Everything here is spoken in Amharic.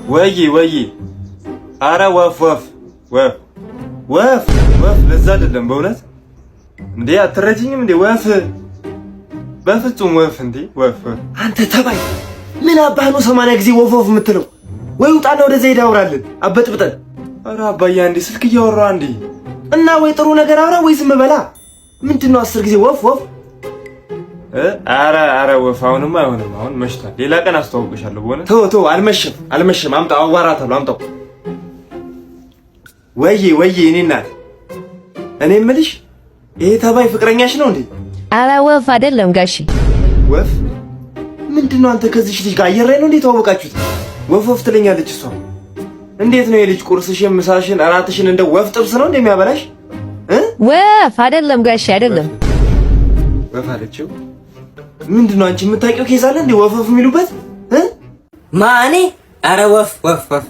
ወይ ወይ፣ አረ ወፍ ወፍ ወፍ ወፍ ወፍ። ለዛ አይደለም በእውነት እንዴ፣ አትረጅኝም እንዴ? ወፍ በፍጹም ወፍ እንዴ ወፍ። አንተ ተባይ ምን አባህ ነው 80 ጊዜ ወፍ ወፍ የምትለው? ወይ ውጣና ወደዛ ሄደህ አውራልን አበጥብጠን። አረ አባዬ አንዴ ስልክ እያወራሁ አንዴ። እና ወይ ጥሩ ነገር አውራ ወይ ዝም በላ። ምንድን ነው 10 ጊዜ ወፍ ወፍ? አረ አረ ወፍ አሁንማ አይሆንም። አሁን መሽቷል። ሌላ ቀን አስተዋውቅሻለሁ። በሆነ ተው ተው፣ አልመሸም አልመሸም። አምጣው፣ አዋራታለሁ። አምጣው። ወይዬ ወይዬ፣ እኔ እናት እኔ የምልሽ ይሄ ተባይ ፍቅረኛሽ ነው እንዴ? አረ ወፍ አይደለም ጋሺ። ወፍ ምንድን ነው? አንተ ከዚች ልጅ ጋር አየር ላይ ነው እንዴ የተዋወቃችሁት? ወፍ ወፍ ትለኛለች እሷ። እንዴት ነው የልጅ ቁርስሽን፣ ምሳሽን፣ እራትሽን እንደ ወፍ ጥብስ ነው እንደሚያበላሽ? ወፍ አይደለም ጋሺ አይደለም። ወፍ አለችው። ምንድን ነው አንቺ የምታውቂው case አለ እንዴ ወፍ ወፍ የሚሉበት? ማኔ? አረ ወፍ ወፍ ወፍ።